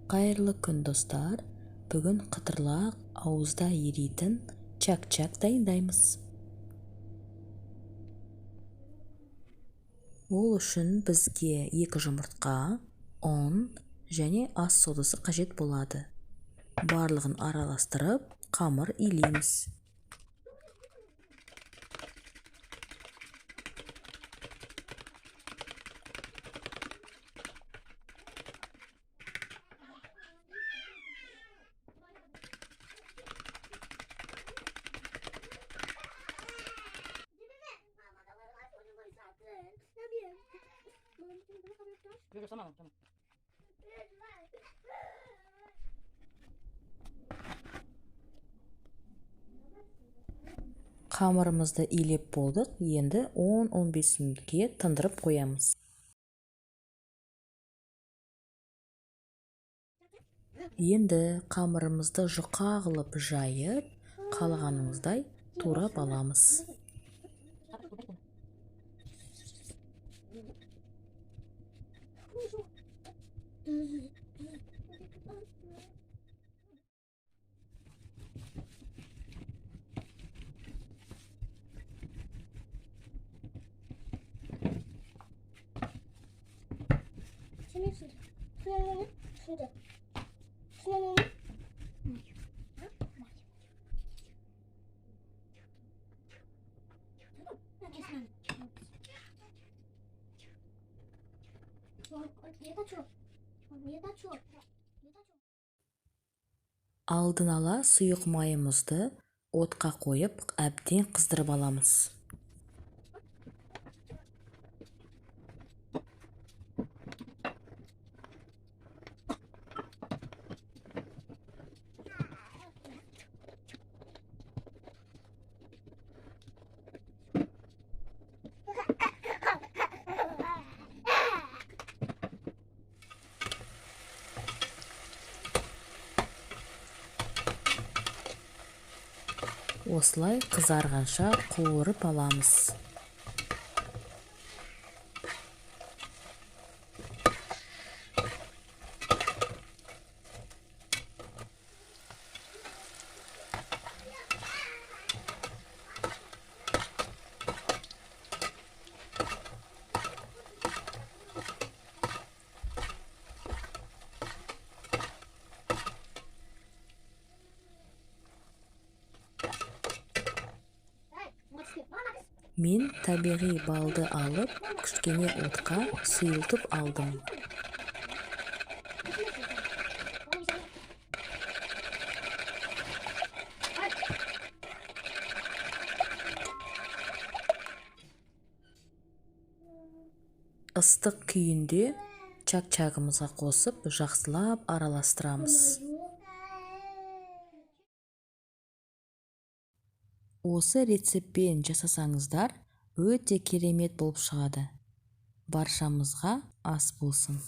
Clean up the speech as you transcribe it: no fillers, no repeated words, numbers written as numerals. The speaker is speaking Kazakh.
Қайырлы күн, достар! Бүгін қытырлақ, ауызда еритін чак-чак дайындаймыз. Ол үшін бізге 2 жұмыртқа, ұн және ас содасы қажет болады. Барлығын араластырып, қамыр илейміз. Қамырымызды илеп болдық, енді 10-15 минутке тындырып қоямыз. Енді қамырымызды жұқа қылып жайып, қалағаныңыздай турап аламыз. Алдын ала сұйық майымызды отқа қойып, әбден қыздырып аламыз. Осылай қызарғанша қуырып аламыз. Мен табиғи балды алып, кішкене отқа сұйылтып алдым. Ыстық күйінде чак-чагымызға қосып, жақсылап араластырамыз. Осы рецептпен жасасаңыздар, өте керемет болып шығады. Баршамызға ас болсын.